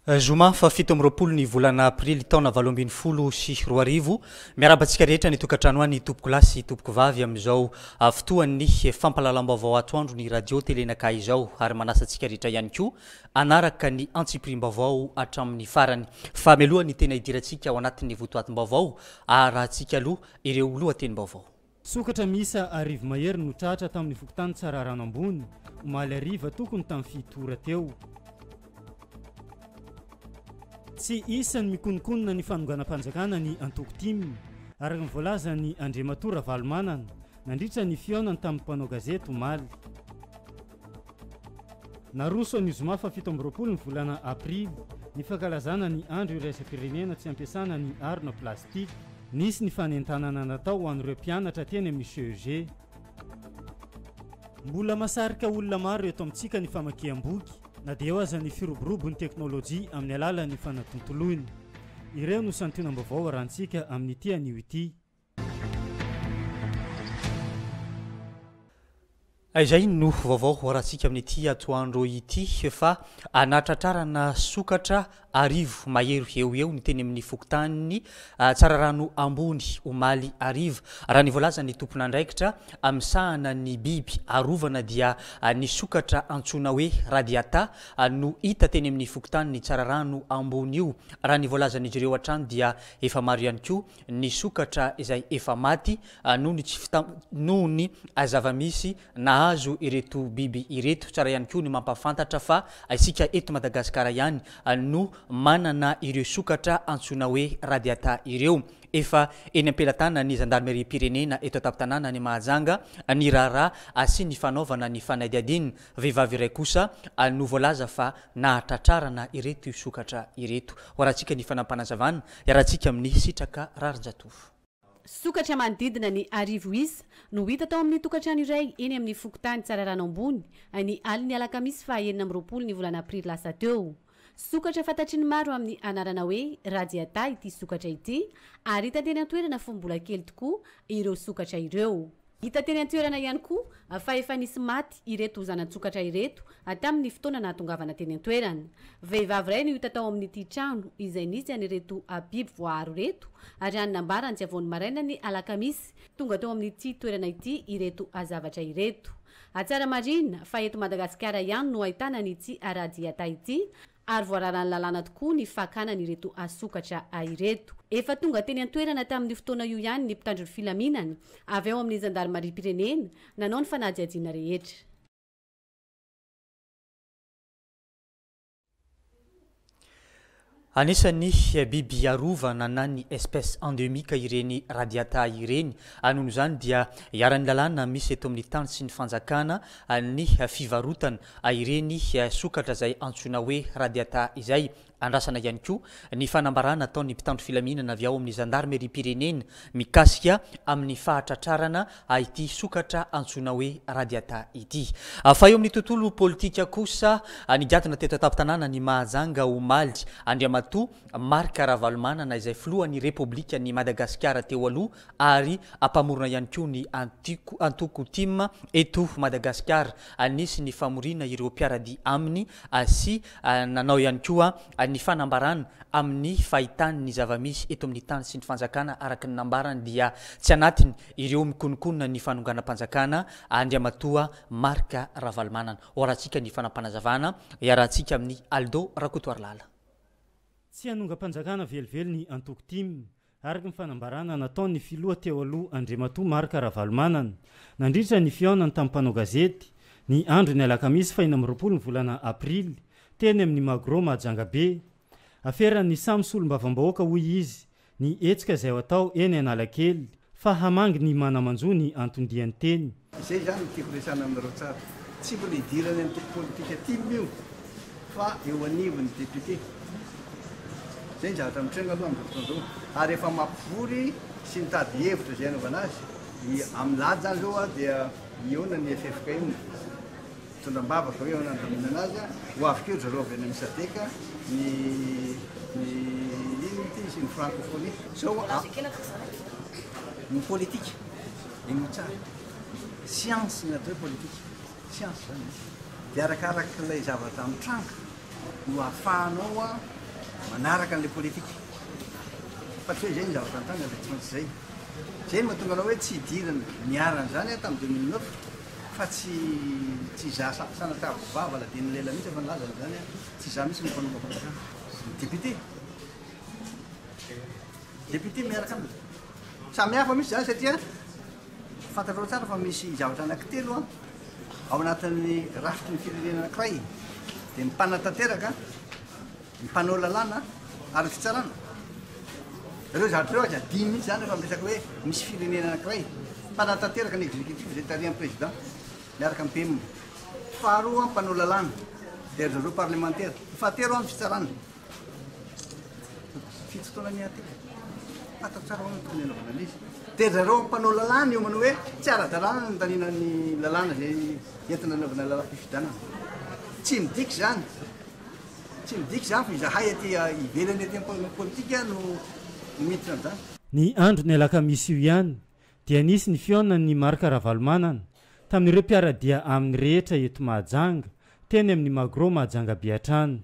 Zoma faha 27 ny volana aprily taona 2018. Miarahaba antsika rehetra any tokantrano any, tompokolahy sy tompokovavy, amin'izao fotoan'ny fampahalalam-baovao atoandro ny radio télé Naka izao, ary manasa antsika rehetra ihany koa hanaraka ny antsipiriam-baovao hatramin'ny farany. Fa mialoha ny tena hidirantsika ao anatin'ny votoatim-baovao, arahantsika aloha ireo lohatenim-baovao. Sokatra miisa 1000 mahery no tratra tamin'ny fokontany Tsararano Ambony, omaly hariva tokony tamin'ny 7 ora teo. Tsy isan'ny mikononkonona ny fanonganam-panjakana ny antoko tim, araka ny voalazan'i Andriamatoa Ravalomanana, nandritra ny fihaonany tamin'ny mpanao gazety omaly. Naroso anio zoma faha 27 ny volana aprily ny fankalazana ny andro iraisam-pirenena tsy ampiasana ny harona plastika. Nisy ny fanentanana natao ho an'ireo mpianatra teny amin'ny CEG. Mbola mahasarika olona maro eto amintsika ny famakiam-boky na dia eo aza ny firoborobon'ny teknolojia amin'ny alalan'ny fanatontoloina. Ireo no santionam-baovao arahantsika amin'ity anio ity. Izay no vaovao ho arahantsika amin'ity atoandro ity fa nahatratrarana sokatra 1000 mahery eo ho eo ny teny amin'ny fokontany Tsararano Ambony omaly hariva. Raha ny voalazan'ny tompon'andraikitra misahana ny biby arovana dia ny sokatra antsoina hoe radiata no hita teny amin'ny fokontany Tsararano Ambony io. Raha ny voalazan'izy ireo hatrany dia efa maro ihany koa ny sokatra izay efa maty noho ny tsy noho ny zava-misy nahazo ireto biby ireto. Tsara ihany koa ny mampahafantatra fa isika eto Madagasikara ihany no manana ireo sokatra antsoina hoe radiata ireo. Efa eny am-pelatanan'ny zandarimeriam-pirenena eto an-tampon-tanàna any Mahajanga ny raharaha sy ny fanaovana ny fanadihadiana. Vehivavy iray kosa no voalaza fa nahatratrarana ireto sokatra ireto. Ho arahantsika ny fanampanazavanna, iarahantsika amin'ny Sitraka Raharinjatovo. Sokatra manodidina ny 1000 isa no hita tao amin'ny tokantrano iray eny amin'ny fokontany Tsararano Ambony, ny alin'ny alakamisy faha 26 ny volana aprily lasa teo. Sokatra fantatry ny maro amin'ny anarana hoe Radiata ity sokatra ity ary hita teny an-toerana fony mbola kely tokoa ireo sokatra ireo. Hita teny an-toerana ihany koa fa efa nisy maty ireto zana-tsokatra ireto tamin'ny fotoana nahatongavana teny an-toerana. Vehivavy iray no hita tao amin'ity trano izay nisy an'ireto biby voaaro ireto ary any nambarany tsy vao ny marainan'ny alakamisy tonga teo amin'ity toerana ity ireto zavatra ireto. Tsara marihina fa eto Madagasikara ihany no ahitana an'ity radiata ity ary voararan'ny lalàna tokoa ny fakana an'ireto sokatra ireto. Efa tonga teny an-toerana tamin'io fotoana io ihany ny mpitandro ny filaminana avy ao amin'ny zandarimariam-pirenena nanao ny fanadihadiana rehetra. Anisan'ny biby arovana na ny espèce endémique ireny radiata ireny. Noho izany dia iharan'ny lalàna misy eto amin'ny tany sy ny fanjakana ny fivarotana ireny sokatra izay antsoina hoe radiata izay. Andrasana ihany koa ny fanambarana ataon'ny mpitandro filaminana avy ao amin'ny zandarimeriam-pirenena mikasika amin'ny fahatratrarana ity sokatra antsoina hoe radiata ity. Fa eo amin'ny tontolo politika kosa, nigadona teto an-tampon-tanàna ny Mahajanga omaly Andriamatoa Marc Ravalomanana izay filohan'ny Repoblikan'i Madagasikara teo aloha ary mpamorona ihany koa ny antoko tim eto Madagasikara. Nisy ny famoriana ireo mpiara-dia aminy sy nanao ihany koa ny fanambarana amin'ny fahitany ny zava-misy eto amin'ny tany sy ny fanjakana. Araka ny nambarany dia tsy anatiny ireo mikononkonona ny fanonganam-panjakana Andriamatoa Marc Ravalomanana. Ho arahantsika ny fanampanazavana iarahantsika amin'i Aldo Rakotoarilala. Tsy hanongam-panjakana velively ny antoko tim, araka ny fanambarana nataon'ny filoha teo aloha Andriamatoa Marc Ravalomanana, nandritra ny fihaonany tamin'ny mpanao gazety, ny andron'ny alakamisy faha 26 ny volana aprily, teny amin'ny Magro Mahajanga Be. Aferan'ny samy solombavambahoaka, hoy izy, ny hetsika izay ho atao eny Analakely, fa hamangy ny mana-manjo ny anton-diany teny. Izay izany no tiako resahana aminareo tsara. Tsy mbola idiran'ny antoko politika tim io fa eo anivon'ny député. Izay ny zavatra mitranga aloha amin'izao fotoana izao. Ary efa mampivory sy mitady hevitra izay hanaovana azy. Amin'ny lahady izany izao dia hihaona ny ffkm. Mitondra am-bavaka hoe ahoana ny handaminana azy an, ho avy koa ry zareo avy any amin'ny sadec, ny ny inona ity izy, ny francophonie. Zao a, ny politika, henoy tsara, science ny atao hoe politika, science zany e, dia arakarak'ilay zavatra mitranga. no ahafahanao manaraka an'ilay politika. Fa tsy hoe izay ny zavatra nitranga dia tsy maintsy izay. Izay no mahatonga anao hoe tsy hidirana niharan'izany aho tamin'ny 2009 fa tsy tsy izaho sanatria vava ladin'ny lela mihitsy efa nilaza an'izany aho, tsy izaho mihitsy no mpanongam-panjakana. Ny député. Député miaraka aminy. Samy hafa mihitsy izany satria fantatrao tsara fa misy zavatra anankitelo an, ao anatin'ny rafitry ny firenena anankiray, dia ny mpanatanteraka, ny mpanao lalàna ary ny fitsarana. Ireo zavatra ireo aza adino mihitsy izany rehefa miresaka hoe misy firenena anankiray, mpanatanteraka ny exécutif izay tarihan'ny président miaraka amin'ny PM. Faharoa mpanao lalàna, dia ry zareo parlemantera. Fahatelo ny fitsarana. Fito taona ny aty. Fantatro tsara ahoana no tokony hanaovana an'izy. Dia zareo mpanao lalàna io manao hoe tsy ara-dalàna ny nandaniana ny lalàna izay entina hanaovana lalàm-pifidianana. Tsy midika izany. Tsy midika izany fa izahay aty ivelany aty amin'ny politika no miditra amin'izany. Ny andron'ny alakamisy io ihany dia nisy ny fihaonan'i Marc Ravalomanana tamin'ireo mpiara-dia aminy rehetra eto Mahajanga, teny amin'ny Magro Mahajanga be hatrany.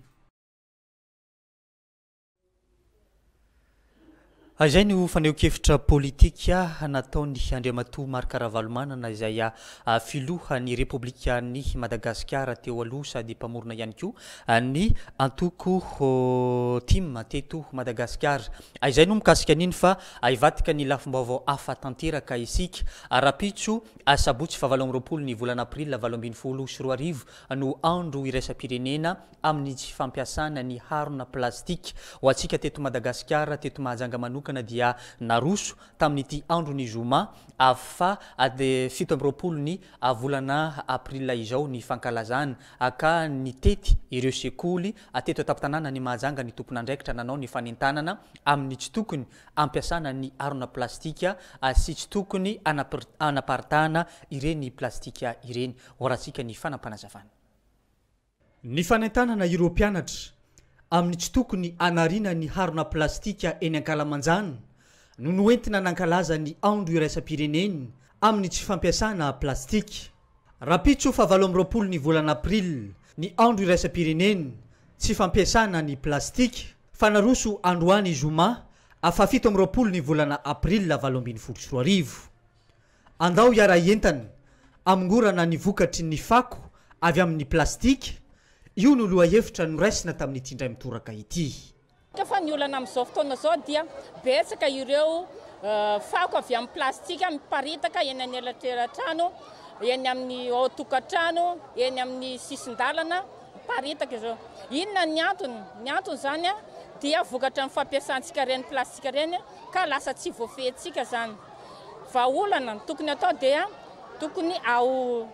Izay no fanehoan-kevitra politika nataon'i Andriamatoa Marc Ravalomanana izay filoha ny Repoblikan'i Madagasikara teo aloha sady mpamorona ihany koa ny antoko tim teto Madagasikara. Izay no mikasika an'iny fa hivadika ny lafim-baovao hafa tanteraka isika rahampitso sabotsy faha 28 ny volana aprily 2018 no andro iraisam-pirenena amin'ny tsy fampiasana ny harona plastika. Ho antsika teto Madagasikara, teto Mahajanga manokana dia naroso tamin'ity andron'ny zoma faha 27 ny volana aprila izao ny fankalazana ka nitety ireo sekoly teto an-tampon-tanànan'i Mahajanga ny tompon'andraikitra nanao ny fanentanana amin'ny tsy tokony hampiasana ny harona plastika sy tsy tokony hanaparitahana ireny plastika ireny. Ho arahantsika ny fanampanazavana. Ny fanentanana ireo mpianatra amin'ny tsy tokony hanariana ny harona plastika eny ankalamanjana no noentina nankalaza ny andro iraisam-pirenena amin'ny tsy fampiasana plastika. Rahampitso faha 28 ny volana aprily ny andro iraisam-pirenena tsy fampiasana ny plastika fa naroso androany zoma faha 27 ny volana aprily 2018. Andao hiara-hientana hamongorana ny vokatry ny fako avy amin'ny plastika, io no lohahevitra noraisina tamin'ity indray mitoraka ity. Fa ny olana amin'izao fotoana izao dia betsaka ireo fako avy amin'ny plastika miparitaka eny anelatrelatrano, eny amin'ny ao an-tokantrano, eny amin'ny sisin-dalana, miparitaka izao. Inona ny antony? Ny antony izany dia vokatra ny fampiasantsika ireny plastika ireny ka lasa tsy voafehintsika izany. Vahaolana ny tokony atao dia tokony ao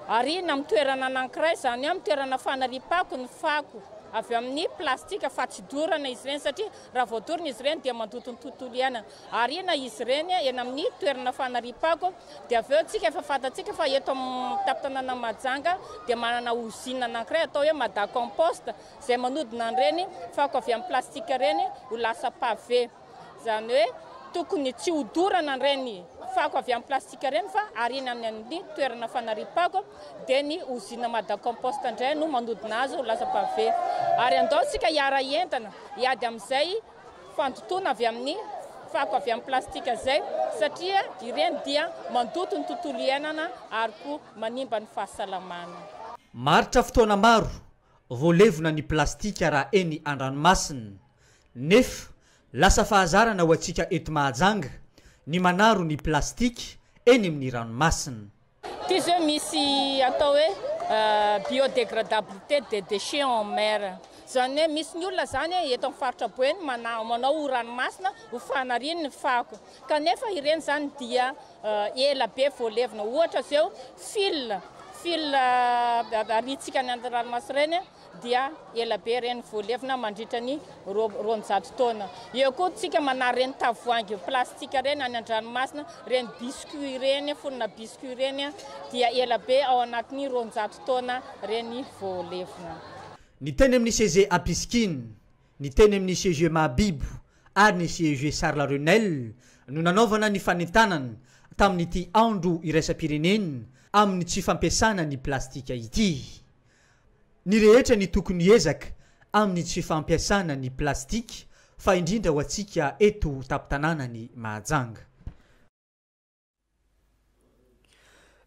ariana amin'ny toerana anankiray, izany hoe amin'ny toerana fanariam-pako ny fako avy amin'ny plastika fa tsy dorana izy ireny satria raha vao dorana izy ireny dia mandoto ny tontolo iainana. Ariana izy ireny eny amin'ny toerana fanariam-pako dia avy eo tsika efa fantatsika fa eto amin'ny tampon-tanàna Mahajanga dia manana ozinina anankiray atao hoe Mada Compost izay manodina an'ireny fako avy amin'ny plastika ireny ho lasa pavé. Izany hoe tokony tsy hodorana ireny fako avy amin'ny plastika ireny fa ariana any amin'ny toerana fanariam-pako dia ny ozinina Mada Compost indray no manodina azy ho lasa pavé. Ary andao isika hiara-hientana hiady amin'izay fandotoana avy amin'ny fako avy amin'ny plastika izay satria ireny dia mandoto ny tontolo iainana ary koa manimba ny fahasalamana. Maharitra fotoana maro vao levona ny plastika raha eny an-dranomasina. Nefa lasa fahazarana ho antsika eto Mahajanga ny manaro ny plastika eny amin'ny ranomasina. Ity izao misy atao hoe biodégradabilité des déchets en mer. Izany hoe misy ny olona izany eto amin'ny faritra Boeny manao ho ranomasina ho fanariany ny fako. Kanefa ireny izany dia ela be vao levona. Ohatra izao fil, fil ariantsika any anaty ranomasina ireny dia ela be ireny vao levona mandritra ny 200 taona. Eo koa tsika manary ireny tavoahangy plastika ireny any an-dranomasina, ireny biscuit ireny, fonona biscuit ireny dia ela be ao anatin'ny 200 taona ireny vao levona. Ny teny amin'ny CG Apisikina, ny teny amin'ny CG Mahabibo ary ny CEG Charles Renel no nanaovana ny fanentanana tamin'ity andro iraisam-pirenena amin'ny tsy fampiasana ny plastika ity. Ny rehetra ny tokony hiezaka amin'ny tsy fampiasana ny plastika fa indrindra ho antsika eto tampon-tanànan'i Mahajanga.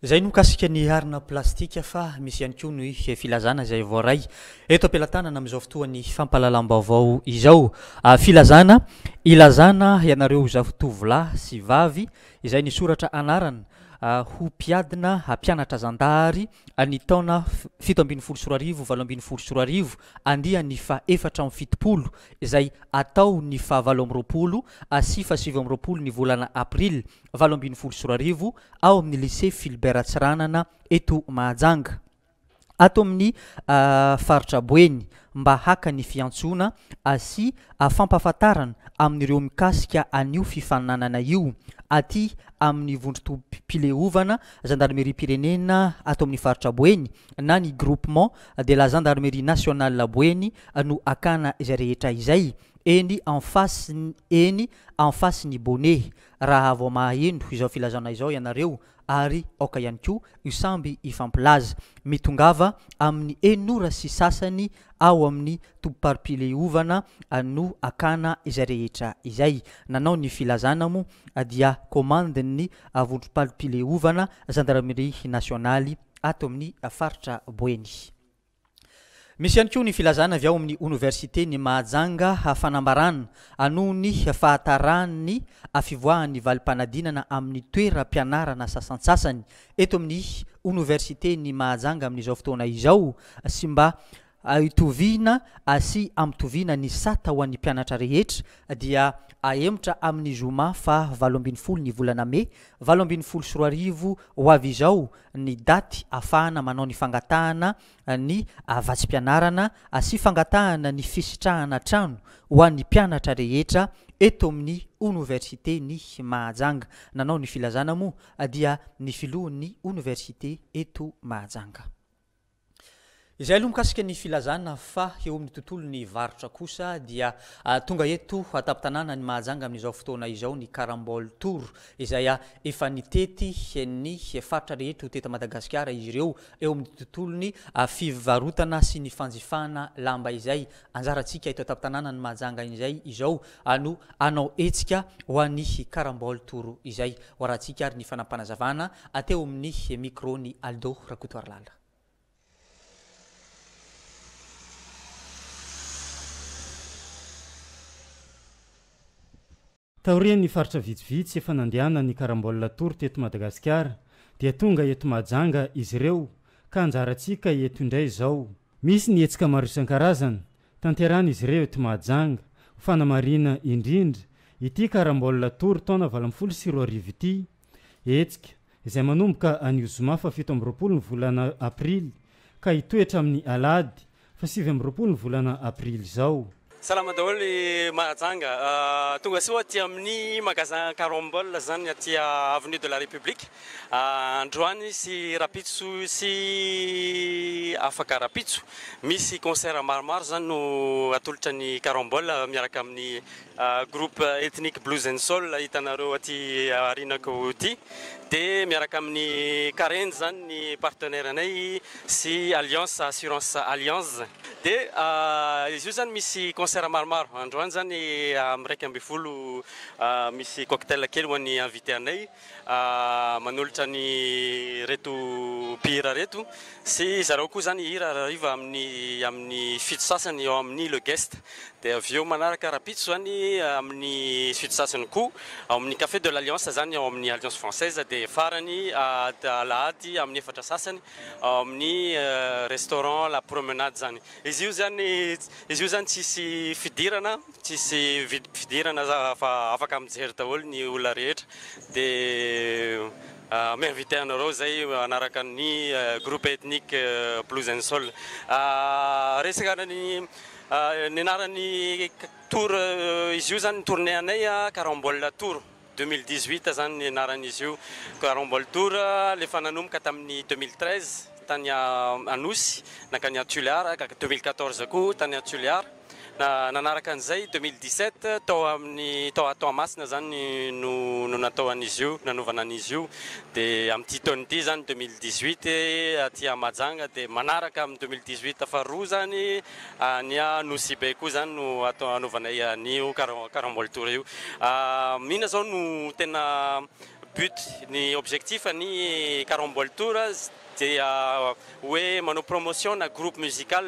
Izay no mikasika ny harona plastika fa misy ihany koa ny filazana izay voaray eto am-pelatanana amin'izao fotoan'ny fampahalalam-baovao izao. Filazana ilazana ianareo zatovolahy sy vavy izay nisoratra anarana ho mpiadina mpianatra zandary ny taona 2017 2018 andiany faha 74 izay atao ny faha 28 sy faha 29 ny volana aprily 2018 ao amin'ny Lycée Philbert Tsiranana eto Mahajanga, ato amin'ny faritra Boeny, mba haka ny fiantsoana sy fampahafantarana amin'ireo mikasika an'io fifaninanana io aty amin'ny vondron-tobim-pileovana zandarimeriam-pirenena ato amin'ny faritra Boeny na ny Groupement de la Gendarmerie Nationale Boeny no hakana izay rehetra izay eny en face eny en face ny Bonnet. Raha vao maheno izao filazana izao ianareo ary aoka ihany koa io samby hifampilaza. Mitongava amin'ny enina ora sy sasany ao amin'ny tobim-pari-pileovana no hakana izay rehetra izay. Nanao ny filazana moa dia komandin'ny vondrom-pari-pileovana zandarimeria nasionaly ato amin'ny faritra Boeny. Misy ihany koa ny filazana avy ao amin'ny Oniversiten'i Mahajanga fanambarana noho ny fahataran'ny fivoahan'ny valim-panadinana amin'ny toeram-pianarana sasantsasany eto amin'ny Oniversiten'i Mahajanga amin'izao fotoana izao sy mba hitoviana sy hampitoviana ny sata ho an'ny mpianatra rehetra dia ahemotra amin'ny zoma faha 18 ny volana mey 2018 ho avy izao ny daty ahafahana manao ny fangatahana ny vatsim-pianarana sy fangatahana ny fisitrahana trano ho an'ny mpianatra rehetra eto amin'ny Oniversiten'i Mahajanga. Nanao ny filazana moa dia ny filohan'ny Oniversite eto Mahajanga. Izay aloha mikasika ny filazana fa eo amin'ny tontolon'ny varotra kosa dia tonga eto an-tampon-tanàna ny Mahajanga amin'izao fotoana izao ny Karambol Tour izay efa nitety ny faritra rehetra ho teto Madagasikara izy ireo eo amin'ny tontolon'ny fivarotana sy ny fanjifana lamba izay. Anjarantsika eto an-tampon-tanàna ny Mahajanga izay izao no hanao hetsika ho an'ny Karambol Tour izay. Ho arahantsika ary ny fanampanazavana teo amin'ny micro-n'i Aldo Rakotoarilala. Taorian'ny faritra vitsivitsy efa nandehanan'ny Karambol Tour teto Madagasikara dia tonga eto Mahajanga izy ireo ka anjarantsika eto indray izao. Misy ny hetsika maro isan-karazany tanterahan'izy ireo eto Mahajanga ho fanamarihana indrindra ity Karambol Tour taona 2018 ity. Hetsika izay manomboka anio zoma faha 27 ny volana aprily ka hitoetra amin'ny alahady faha 29 ny volana aprily izao. Salama daholo Mahajanga, tonga soa aty amin'ny magasin Karambol zany aty avenue de la République androany sy rapitso sy afaka rapitso misy concert maromaro zany no atolotra ny Karambol miaraka amin'ny groupe ethnique Blues and Soul hitanareo aty arinako ity dia miaraka amin'ny Karenjy zany ny partenaire anay sy Alliance Assurance Alliance dia izy io zany misy concert maromaro androany zany amin'ny 11 misy cocktail kely ho an'ny invité anay manolotra ny reto mpihira reto sy zareo koa zany hira hariva amin'ny 7 sasany eo amin'ny Le Guest dia avy eo manaraka rapitso zany amin'ny 7 sasany koa ao amin'ny Café de l'Alliance zany ao amin'ny Alliance Française dia farany alahady amin'ny 4 sasany ao amin'ny restaurant La Promenade zany. Izy io zany tsisy fidirana, tsisy fidirana fa afaka mijery daholo ny olona rehetra dia mi-invité anareo zay manaraka ny groupe ethnique Blues and Soul. Resaka ny anaran'ny tour izy io zany tournée anay Karambol Tour 2018 zany ny anaran'izy io. Karambol Tour lefa nanomboka tamin'ny 2013 tany Anosy nankany Tuléar, 2014 koa tany Tuléar. Nanaraka an'izay 2017 tao amin'ny tao Toamasina zany no no natao an'izy io, nanaovana an'izy io. Dia amin'ity taona ity zany 2018 aty Mahajanga, dia manaraka amin'ny 2018 faharoa zany any Nosy Be koa zany no atao anaovanay an'io Carambole Tour io. Inona zao no tena but, ny objectif ny Carambole Tour? Dia hoe manao promotion na groupe musical,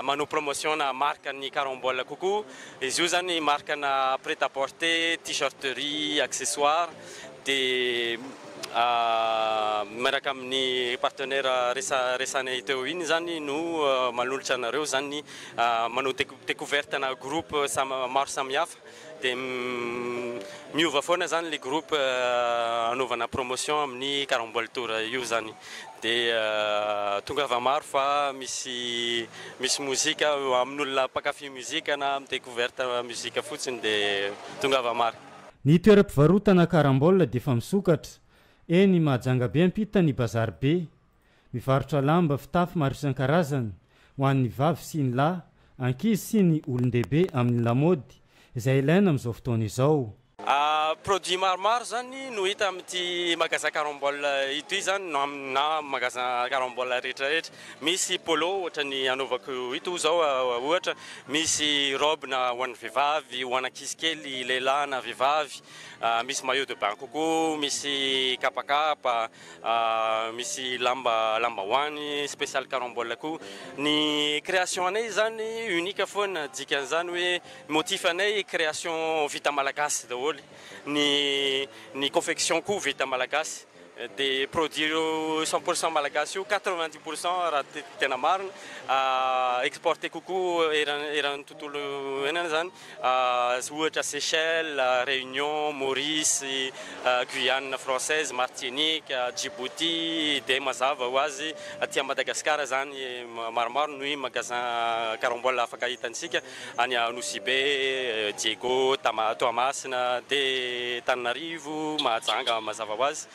manao promotion na marque ny Carambole kokoa. Izy io zany marque na prêt à porter, t-shirterie, accessoire, dia miaraka amin'ny partenaire resa resanay teo iny zany no manolotra anareo zany, manao découverte na groupe samy maro samihafa, dia miova foana zany le groupe anaovana promotion amin'ny Carambole Tour io zany. Dia tongava maro fa misy misy mozika amin'olona mpankafy mozika na découverte mozika fotsiny, dia tongava maro. Ny toeram-pivarotana Carambole dia efa misokatra eny Mahajanga be ampita ny bazary be. Mivarotra lamba fitafy maro isan-karazany ho an'ny vavy sy ny lahy, ankizy sy ny olon-dehibe amin'ny lamaody izay ilaina amin'izao fotoana izao. Produit maromaro zany no hita amin'ity magasin Carambole ity zany, na magasin Carambole rehetrarehetra. Misy polo ohatra ny anaovako ito zao ohatra, misy robe na ho an'ny vehivavy, ho an'ankizy kely, lehilahy na vehivavy, misy maillot de bain kokoa, misy kapakapa, misy lamba lambahoany spécial Carambole koa. Ny création anay zany unique foana, dikan'izany hoe motif anay création vita malagasy daholo, ny confection koa vita malagasy, dia produit 100% malagasy io, 90% raha tena marina, exporté kokoa eran'ny tontolo iainana zany, ohatra Seychelles, Réunion, Maurice, Guyane française, Martinique, Djibouti, dia mazava ho azy aty Madagasikara zany maromaro ny magasin Carambole afaka hitantsika any Nosy Be, Diego, Toamasina, dia Tananarivo, Mahajanga mazava ho azy.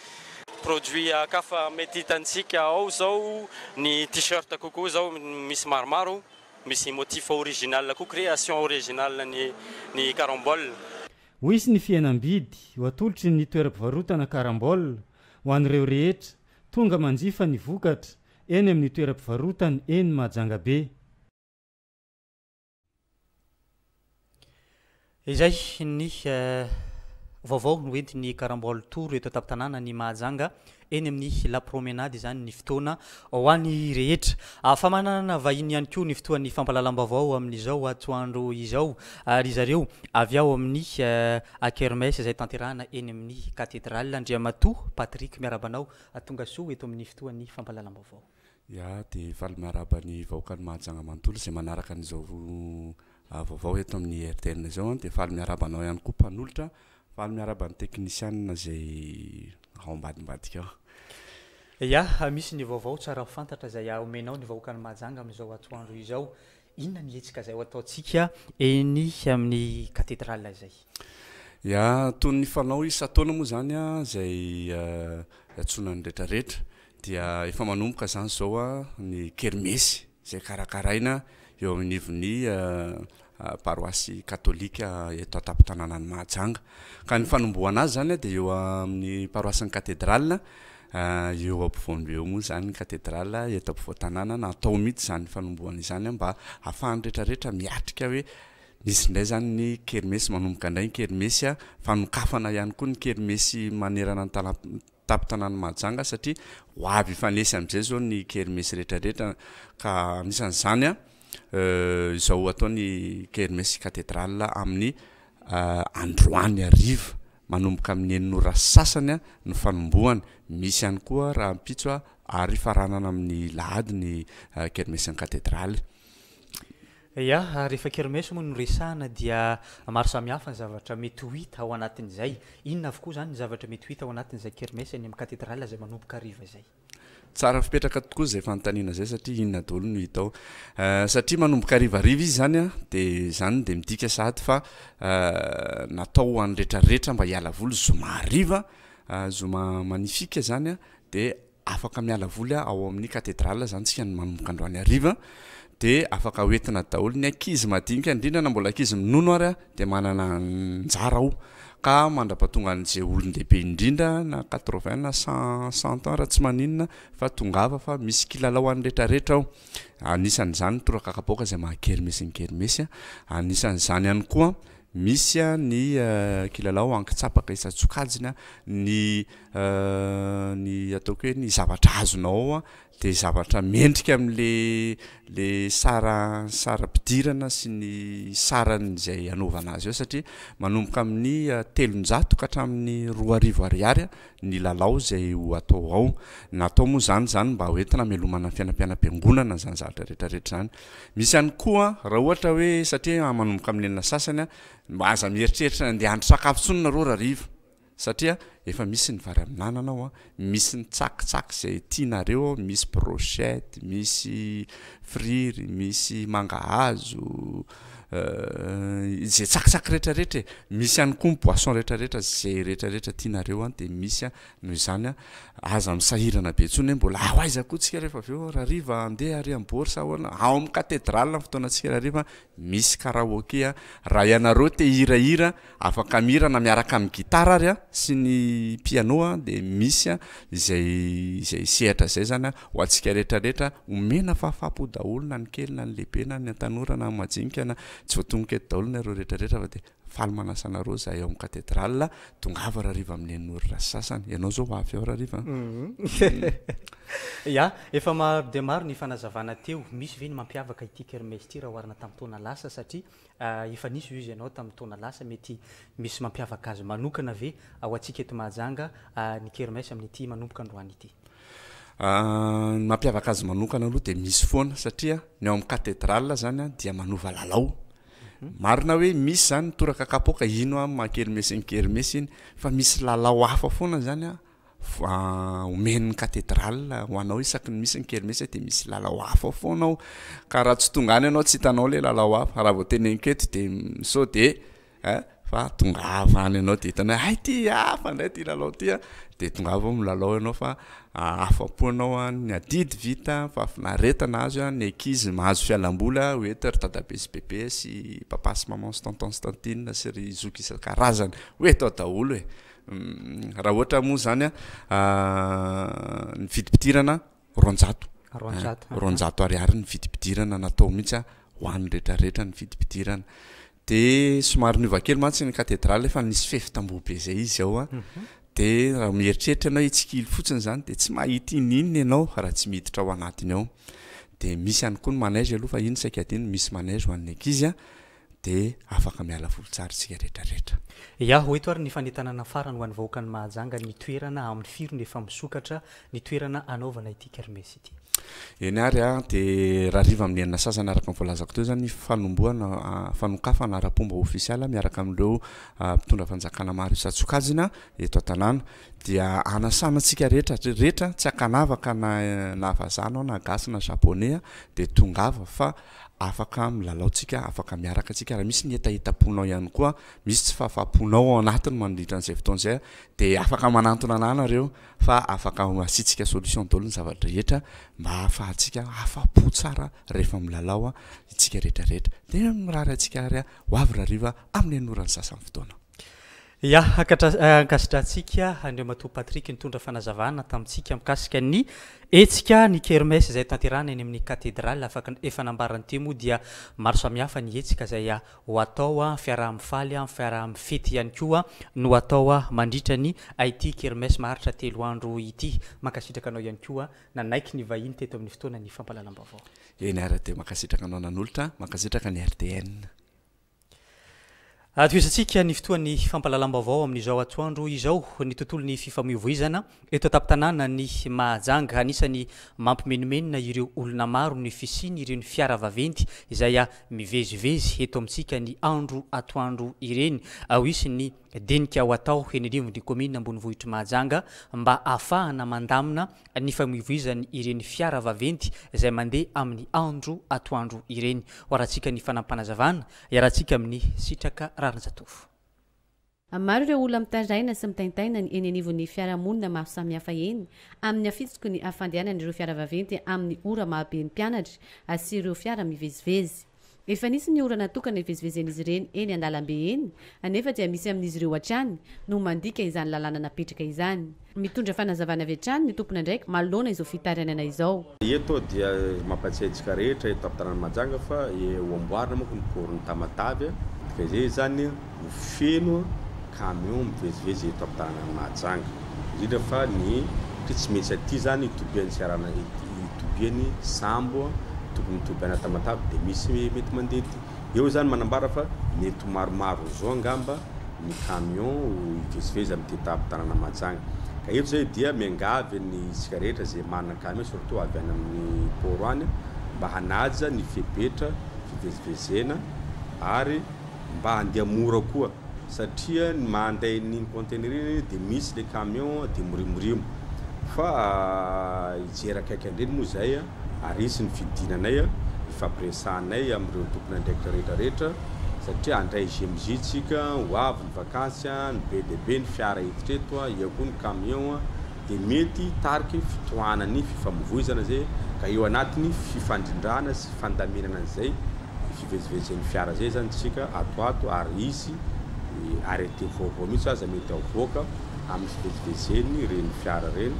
Produit hafa mety hitantsika ao zao ny t-shirt kokoa zao misy maromaro, misy motif original koa, création original ny Carambole. Ho hisy ny fihenam-bidy ho atolotry ny toeram-pivarotana Carambole ho an'ireo rehetra tonga manjifa ny vokatra eny amin'ny toeram-pivarotany eny Mahajanga be. Izay ny vaovao no entin'ny Carambole Tour eto an-tampon-tanàna ny Mahajanga eny amin'ny La Promenade izany ny fotoana ho an'ny rehetra. Fa manana vahiny ihany koa ny fotoan'ny fampahalalam-baovao amin'izao atoandro izao, ary zareo avy ao amin'ny kermesse izay tanterahana eny amin'ny cathédrale. Andriamatoa Patrick, miarahaba anao, tonga soa eto amin'ny fotoan'ny fampahalalam-baovao. Ya, dia faly miarahaba ny vahoakan'ny Mahajanga manontolo izay manaraka an'izao vaovao eto amin'ny RTN izao. Dia faly miarahaba anao ihany koa mpanolotra, faly miarahaba ny teknisianina izay ao ambadimbadika ao. Ya, misy ny vaovao tsara ho fantatra izay omenao ny vahoakan'ny Mahajanga amin'izao atoandro izao. Inona ny hetsika izay ho ataontsika eny amin'ny cathédrale izay? Ya, toy ny fanao isan-taona moa izany izay iantsoana ny rehetrarehetra dia efa manomboka izany izao ny kermesy izay karakaraina eo anivon'ny paroasy katolika eto an-tampon-tanànan'i Mahajanga. Ka ny fanombohana azy izany dia eo amin'ny paroasin'ny cathédrale, eo ampovoany eo moa izany ny cathédrale eto ampovoan-tanàna. Natao mihitsy izany fanombohana izany mba ahafahan'ny rehetrarehetra miatrika hoe misy indray izany ny kermesy, manomboka indray ny kermesy, fanokafana ihany koa ny kermesy manerana ny tampon-tanàn'i Mahajanga satria ho avy hifanesy amin'izay izao ny kermesy rehetrarehetra ka anisan'izany izao atao ny kermesy cathédrale amin'ny androany hariva manomboka amin'ny enina ora sy sasany ny fanombohana, misy ihany koa rahampitso ary faranana amin'ny lahady ny kermesin'ny cathédrale. Ya, rehefa kermesse moa no resahana dia maro samihafa ny zavatra mety ho hita ao anatin'izay. Inona avokoa izany ny zavatra mety ho hita ao anatin'izay kermesse eny amin'ny cathédrale izay manomboka hariva izay? Tsara fipetraka tokoa izay fanontaniana izay satria inona daholo no hita ao. Satria manomboka harivariva izy izany an, dia izany dia midika sahady fa natao ho an'ny rehetrarehetra mba hiala voly zoma hariva, zoma magnifique izany an, dia afaka miala voly ao amin'ny cathédrale izany tsika ny manomboka androany hariva. Dia afaka hoentina daholo ny ankizy madinika indrindra na mbola ankizy minono ary dia manana anjara ao ka mandrapatonga an'izay olon-dehibe indrindra na quatre-vingts na cent cent ans raha tsy maninona fa tongava fa misy kilalao an'ny retraretra ao. Anisan'izany ny toraka kapoaka izay maha kermesy ny kermesy, anisan'izany ihany koa misy ny kilalao ankitsapaka isan-tsokajiny, ny ny ataoko hoe ny zavatra azonao ao dia zavatra mendrika amin'le le sara saram-pidirana sy ny saran'izay anaovana azy eo satria manomboka amin'ny 300 ka hatramin'ny 2000 ariary ny lalao izay ho atao ao. Natao moa izany izany mba ho entina hamelomana ny fiainam-piainam-piangonana izany zavatra rehetra rehetra izany. Misy ihany koa raha ohatra hoe satria manomboka amin'ny enina sasany mba aza mieritreritra ny handeha handro sakafo intsony nareo rahariva satria efa misy ny vary amin'anana ao, misy ny tsakitsaky izay tianareo ao, misy brochette, misy friry, misy mangahazo, izay tsakitsaky rehetra rehetra e, misy ihany koa ny boisson rehetra rehetra izay rehetra rehetra tianareo an dia misy an, noho izany an aza misahirana be intsony hoe mbola ho aiza koa tsika rehefa avy eo rahariva handeha ary amin'ny bord sa ahoana, ao amin'ny cathédrale ny fotoanantsika rahariva misy karaoke an, raha ianareo te hihirahira Afaka mihira na miaraka amin'ny gitara ary sy ny piano dia misy izay izay sehatra izay zany ho antsika rehetra rehetra omena fahafaham-po daholo na ny kely na ny lehibe na ny tanora na ny majinika na tsy voatongoka eto daholo nareo rehetra rehetra fa dia faly manasa anareo zahay ao amin'ny cathédrale tongava rahariva amin'ny enina ora sy sasany ianao zao ho avy ao rahariva an. Ya, efa maro dia maro ny fanazavana teo, misy ve ny mampiavaka ity kermesse ity raha oharina tamin'ny taona lasa satria Efa nisy hoy izy ianao tamin'ny taona lasa, mety misy mampiavaka azy manokana ve ho antsika eto Mahajanga ny kermesse amin'ity manomboka androany ity? Ny mampiavaka azy manokana aloha dia misy foana satria ny ao amin'ny cathédrale zany dia manova lalao. Marina hoe misy zany ny toraka kapoaka, ino aho maha kermesse ny kermesse iny fa misy lalao hafa foana zany Omen'ny cathédrale ho anao isaky ny misy ny kermesse dia misy lalao hafa foana ao. Ka raha tsy tonga any ianao tsy hitanao ilay lalao hafa. Raha vao teneniko eto dia sao dia eh, fa tongava any ianao dia hitanao hoe hay ity hafa indray ity lalao ity an. Dia tongava ao milalao ianao fa afa-po ianao an, ny adidy vita, fahafinaretana azo an, ny ankizy mahazo fialamboly an, ho eto ry dadabe sy bebe sy papa sy maman sy tonton sy tantine sy ry zoky isan-karazany, ho eto ao daholo e. Raha ohatra moa zany a, ny vidim-pidirana 200. 200. 200 ariary ny vidim-pidirana natao mihitsy a, ho an'ny rehetrarehetra ny vidim-pidirana. De somary niova kely mantsy ny katedraly efa nisy fefy tamboho be zay izy ao a. De raha mieritreritra ianao hitsikilo fotsiny zany de tsy mahita ininona ianao raha tsy miditra ao anatiny ao. De misy ihany koa ny manège aloha fa iny saika adino, misy manège ho an'ny ankizy a. dia afaka miala voly tsara isika rehetra rehetra. Ya, ho eto ary ny fanentanana farany ho an'ny vahoakan'i Mahajanga ny toerana amin'ny firy no efa misokatra ny toerana hanaovana ity kermesse ity. Eny ary a, dia rahariva amin'ny enina sasany araka ny voalazako teo izany ny fanombohana fanokafana ara-pomba ofisialy miaraka amin'ireo mpitondra fanjakana maro isan-tsokajiny eto an-tanàna. Dia anasana antsika rehetra rehetra tsy ankanavaka na na vazaha anao na gasy na japonais dia tongava fa afaka milalao tsika, afaka miaraka tsika, raha misy ny hetahetam-ponao ihany koa, misy tsy fahafahamponao ao anatiny mandritra an'izay fotoana izay dia afaka manantona anah nareo fa afaka asiantsika solution daholo ny zava-drehetra mba ahafahantsika afa-po tsara rehefa milalao isika rehetra rehetra. Dia mirary antsika ary ho avy rahariva amin'ny enina ora ny sasany fotoana. Ya, ankasitrahantsika Andriamatoa Patrick nitondra fanazavana tamintsika mikasika ny hetsika ny kermesse izay tanterahina eny amin'ny Cathedrale. Afaka efa nambarany teo moa dia maro samihafa ny hetsika izay ho atao, fiaraha-mifaly, fiaraha-mifety ihany koa no atao mandritra ny ity kermesse maharitra 3 andro ity. Mankasitraka anao ihany koa nanaiky ny vahiny teto amin'ny fotoanan'ny fampahalalam-baovao. Eny ary dia mankasitraka anao nanolotra, mankasitraka ny RDN. Tohizantsika ny fotoan'ny fampahalalam-baovao amin'izao atoandro izao. Ny tontolon'ny fifamoivoizana eto an-tampon-tanànan'i Mahajanga. Anisan'ny mampimenomenona ireo olona maro ny fisian'ireny fiara vaventy izay mivezivezy eto amintsika ny andro atoandro ireny. Ho hisy ny dinika ho atao eny anivon'ny kaominina ambonivohitr'i Mahajanga mba hahafahana mandamina ny famoivoizan' ireny fiara vaventy izay mandeha amin'ny andro atoandro ireny. Ho arahantsika ny fanampinazavana, iarahantsika amin'ny Sitraka Raharinjatovo. Maro ireo olona mitaraina sy mitaintaina ny eny anivon'ny fiarahamonina maro samihafa eny amin'ny afitsiky ny fandehanan'ireo fiara vaventy amin'ny ora mahabe ny mpianatra sy ireo fiara mivezivezy. Efa nisy ny ora natokana hivezivezen'izy ireny eny an-dalambe eny nefa dia misy amin'izy ireo hatrany no mandika izany lalàna napetraka izany. Mitondra fanazavana avy hatrany ny tompon'andraikitra manoloana izao fitarainana izao. Eto dia mampatsiahy antsika rehetra eto am-tanàn'i Mahajanga fa ho amboarina manko ny port-n'i Tamatave ka izay izany ho feno camion mivezivezy eto am-tanànan'i Mahajanga, indrindra fa ny satria tsy maintsy aty izany itobian'ny serana itobian'ny sambo tokony hitoby any Tamatave dia misy mety mandeha aty. Eo izany manambara fa mety ho maromaro zao angamba ny camion hivezivezy amin'ity tampon-tanàna Mahajanga. Ka eto izay dia miangavy ny isika rehetra izay manana camion surtout avy any amin'ny port any mba hanaja ny fepetra fivezivezena ary mba handeha mora koa satria ny mandeha an'iny conteneur iny dia misy le camion dia mirimorimo fa hijery akaiky an'ireny moa izay ary hisy ny fidinanay hifampiresahanay amin'ireo tompon'andraikitra rehetra rehetra satria handray GMJ tsika ho avy ny vakansy ny be dia be ny fiara hiditra eto eo koa ny camion dia mety hitarika fitohanan'ny fifamoivoizana izay ka eo anatin'ny fifandrindrana sy fandaminana an'izay fivezivezen'ny fiara izay izany tsika ato ato ary hisy arrêté vaovao mihitsy aza mety avoaka amin'ny fivezivezen'ny ireny fiara ireny.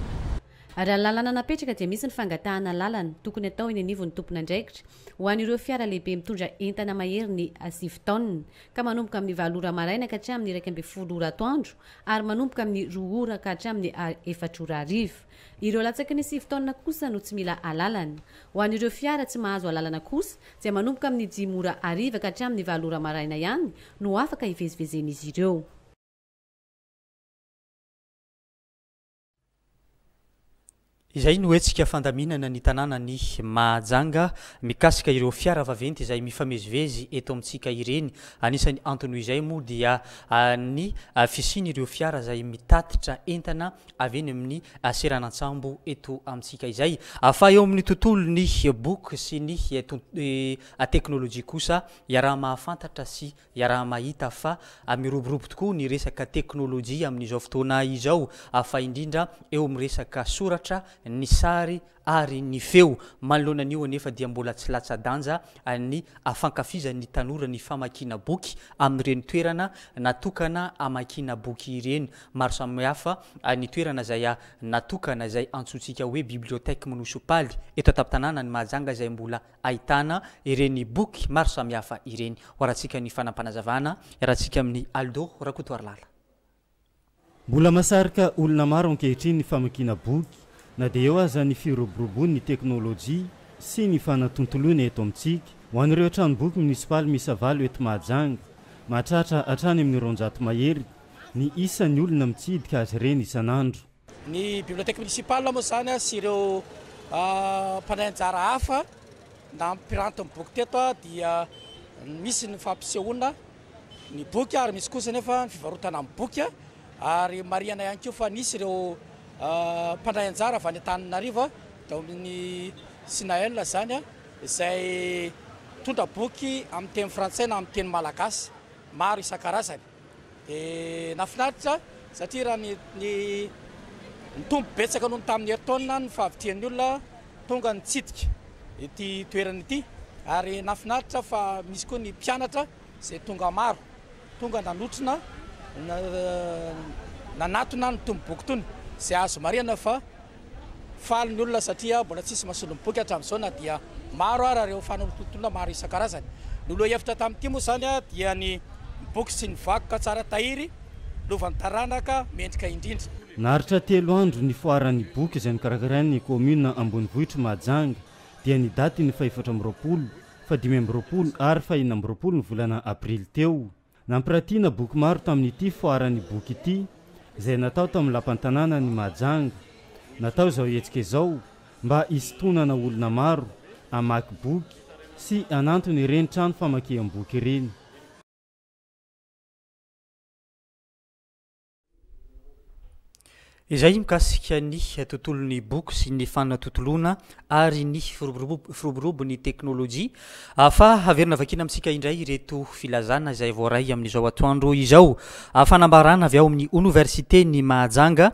Raha ny lalàna napetraka dia misy ny fangatahana lalana tokony atao eny anivon'ny tompon'andraikitra ho an'ireo fiara lehibe mitondra entana mahery ny 9 taonina ka manomboka amin'ny 8 ora maraina ka hatramin'ny 11 ora atoandro ary manomboka amin'ny 2 ora ka hatramin'ny 4 ora hariva. Ireo latsaky ny 9 taonina kosa no tsy mila alalana. Ho an'ireo fiara tsy mahazo alalana kosa dia manomboka amin'ny 5 ora hariva ka hatramin'ny 8 ora maraina ihany no afaka hivezivezen'izy ireo. Izay no hetsika fandaminana ny tanànan'i Mahajanga mikasika ireo fiara vaventy izay mifamezivezy eto amintsika ireny. Anisan'ny antony izay moa dia ny fisian'ireo fiara izay mitatitra entana avy eny amin'ny seranan-tsambo eto amintsika izay. Fa eo amin'ny tontolon'ny boky sy ny teknolojia kosa, iaraha-mahafantatra sy iaraha-mahita fa miroborobo tokoa ny resaka teknolojia amin'izao fotoana izao, fa indrindra eo amin'ny resaka soratra, ny sary ary ny feo. Manoloana an'io anefa dia mbola tsy latsa-danja ny fankafizan'ny tanora ny famakiana boky amin'ireny toerana natokana hamakiana boky ireny. Maro samihafa ny toerana izay natokana izay antsointsika hoe bibliothèque monisipaly eto an-tampon-tanànan'i Mahajanga izay mbola ahitana ireny boky maro samihafa ireny. Ho arahantsika ny fanampanazavana, iarahantsika amin'i Aldo Rakotoarilala. Mbola mahasarika olona maro ankehitriny ny famakiana boky na dia eo aza ny firoboroboan'ny teknolojia sy ny fanatontoloana eto amintsika. Ho an'ireo tranomboky monisipaly miisa 8 eto Mahajanga, mahatratra hatrany amin'ny 200 mahery ny isan'ny olona mitsidika azy ireny isan'andro. Ny bibliothèque municipale moa izany sy ireo mpandray anjara hafa nampiranty ny boky teto dia misy ny fampisehoana ny boky ary misy kosa nefa ny fivarotana ny boky ary marihana ihany koa fa nisy ireo mpandray anjara avy any Antananarivo tao amin'ny Sinael izany izay mitondra boky amin'ny teny frantsay na amin'ny teny malagasy maro isan-karazany. Dia nahafinaritra satria raha ny nitombo betsaka noho ny tamin'ny herintaona ny fahavitrihan'ny olona tonga nitsidika ity toerana ity ary nahafinaritra fa misy koa ny mpianatra izay tonga maro, tonga nanotrona, nanatona ny tombo boky tony, izay azo marihana fa faly ny olona satria mbola tsisy mahasolo ny boky hatramin'izao na dia maro ara ireo fanolotolontolona maro isan-karazany. Ny lohahevitra tamin'ity moa izany dia ny boky sy ny vakoka tsara tahiry, lovan'ny taranaka mendrika indrindra. Naharitra 3 andro ny foaran'ny boky izay nokarakarain'ny kaominina ambonivohitr'i Mahajanga dia ny datin'ny faha-24, faha-25 ary faha-26 ny volana aprily teo. Nampiratiana boky maro tamin'ity foaran'ny boky ity izay natao tao amin'ny lapan-tanànan'i Mahajanga. Natao izao hetsika izao mba hisintonana olona maro hamaky boky sy hanantona ireny trano famakiam-boky ireny. Izay mikasika ny tontolon'ny boky sy ny fanatontoloana ary ny firoborobon'ny teknolojia. Fa averina vakiana amintsika indray ireto filazana izay voaray amin'izao atoandro izao. Fanambarana avy ao amin'ny Oniversiten'i Mahajanga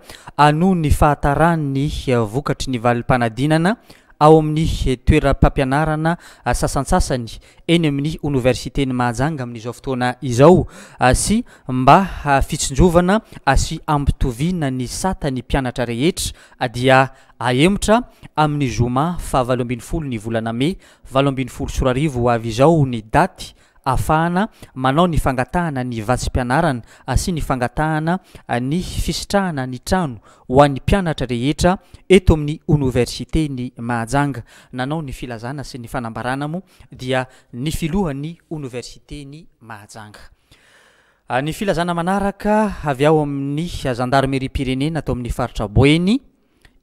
noho ny fahataran'ny vokatry ny valim-panadinana ao amin'ny toeram-pampianarana sasantsasany eny amin'ny Oniversiten'i Mahajanga amin'izao fotoana izao sy mba fitsinjovana sy hampitoviana ny sata ny mpianatra rehetra dia ahemotra amin'ny zoma faha 18 ny volana mey 2018 ho avy izao ny daty ahafahana manao ny fangatahana ny vatsim-pianarana sy ny fangatahana ny fisitrahana ny trano ho an'ny mpianatra rehetra eto amin'ny Oniversiten'i Mahajanga. Nanao ny filazana sy ny fanambarana moa dia ny filohan'ny Oniversiten'i Mahajanga. Ny filazana manaraka avy ao amin'ny zandarimeriam-pirenena ato amin'ny faritra Boeny,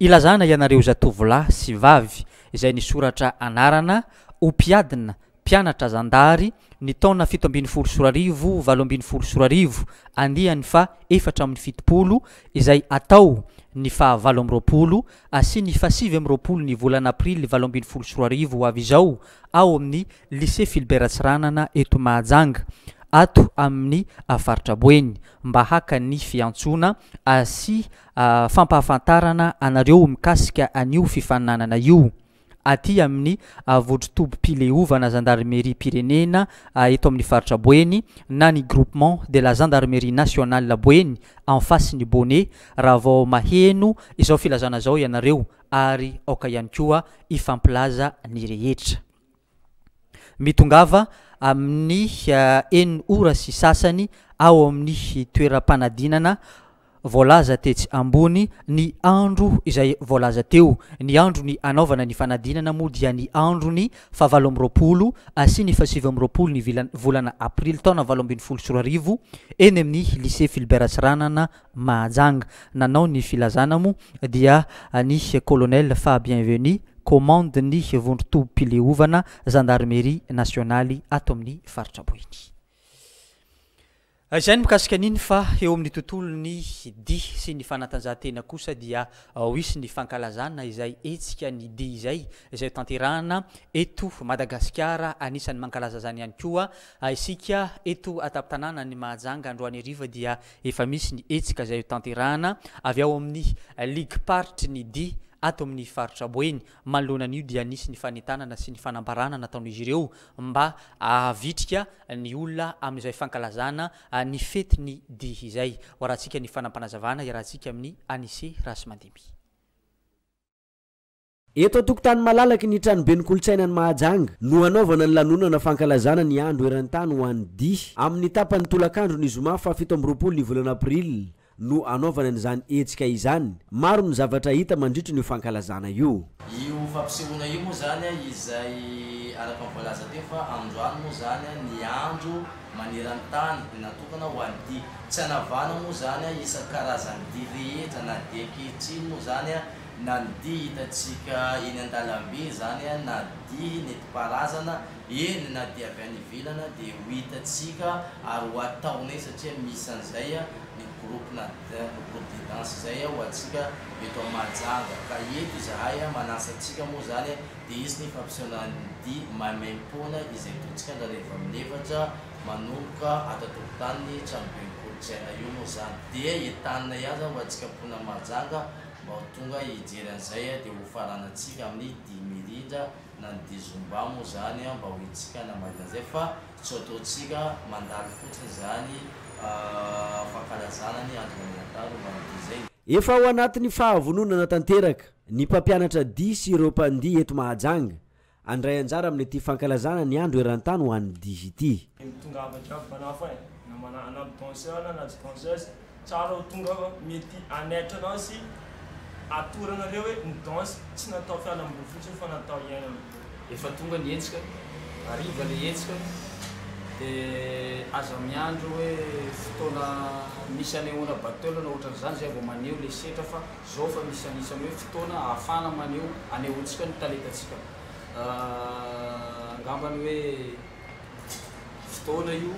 ilazana ianareo zatovolahy sy vavy izay nisoratra anarana ho mpiadina mpianatra zandary ny taona 2017 2018 andiany faha 74 izay atao ny faha 28 sy ny faha 29 ny volana aprily 2018 ho avy izao ao amin'ny Lycée Philbert Ratsiranana eto Mahajanga ato amin'ny faritra Boeny mba haka ny fiantsoana sy fampahafantarana anareo mikasika an'io fifaninanana io aty amin'ny vondron-tobim-pileovana zandarimeriam-pirenena eto amin'ny faritra Boeny na ny Groupement de la Gendarmerie Nationale Boeny en face ny Bonnet raha vao maheno izao filazana izao ianareo ary aoka ihany koa hifampilaza ny rehetra. Mitongava amin'ny enina ora sy sasany ao amin'ny toeram-panadinana voalaza tetsy ambony ny andro izay voalaza teo. Ny andron'ny hanaovana ny fanadinana moa dia ny andron'ny faha 28 sy ny faha 29 ny volana aprily taona 2018 eny amin'ny Lycée Philbert Ratsiranana Mahajanga. Nanao ny filazana moa dia ny Colonel Faha Bienvenu, Commande-n'ny vondron-tobim-pileovana Zandarmeria Nasionaly ato amin'ny faritra Boeny. Izay ny mikasika an'iny fa eo amin'ny tontolon'ny dihy sy ny fanatanjahantena kosa dia ho hisy ny fankalazana izay hetsika ny dihy izay, izay ho tanterahana eto Madagasikara. Anisan'ny mankalaza izany ihany koa isika eto an-tampon-tanànan'i Mahajanga. Androany hariva dia Efa misy ny hetsika izay hotanterahana avy ao amin'ny ligim-paritry ny dihy ato amin'ny faritra Boeny. Manoloana an'io dia nisy ny fanentanana sy ny fanambarana nataon'izy ireo mba hahavitrika ny olona amin'izay fankalazana ny fetin'ny dihy izay. Ho arahantsika ny fanampanazavana iarahantsika amin'i Anise Rasimandimby. Eto an-tokotany malalaky ny Tranoben'ny Kolontsainan'i Mahajanga no hanaovana ny lanonana fankalazana ny Andro eran-tany ho an'ny dihy. Amin'ny tapany tolakandro ny zoma faha 27 ny volana aprily no hanaovana an'izany hetsika izany. Maro ny zavatra hita mandritra io fankalazana io. Io fampisehoana io moa izany izay araka ny voalaza teo fa androany moa izany ny andro maneran-tany natokana ho an'ny dihy. Tsy hanavahana moa izany isan-karazan'ny dihy rehetra na dihy ankehitriny moa izany na ny dihy hitantsika eny an-dalambe izany na dihy nentim-paharazana, eny na dia avy any ivelana dia ho hitantsika ary ho ataonay satria misy an'izay ny groupe na groupe de danse izay ho antsika eto Mahajanga ka eto izahay manasa antsika moa izany dia hisy ny fampisehoana ny dihy maimaimpoana izay ataontsika andrareva amin'ny efatra manomboka ato an-tokotanin'ny tranoben'ny kolontsaina io moa izany dia entanina ihany izany ho antsika mponina Mahajanga Mba ho tonga hijery an'izay dia ho faranantsika amin'ny dihy mirindra na ny dihy zumba moa izany mba ho hitsika hanambady an'izay fa tsy ho ataontsika mandalo fotsiny izany fankalazana ny andro maneran-tany momba ny dihy izay. Efa ao anatin'ny fahavononana tanteraka ny mpampianatra dihy sy ireo mpandihy eto Mahajanga Handray anjara amin'ity fankalazana ny andro eran-tany ho an'ny dihy ity. Mitongava jiaby mpanafo e, na mana anampy danseur na na tsy danseuse, tsara ho tonga fa mety hanaitra anao sy atoro anareo hoe ny danse tsy natao fialamboly fotsiny fa natao hiainana. Efa tonga ny hetsika, hariva le hetsika de aza miandry hoe fotoana misy anehoana battle na ohatran'izany zay vao maneho le setra fa Zao fa misy anisany hoe fotoana ahafahana maneho anehoantsika ny talentantsika. Angambany hoe fotoana io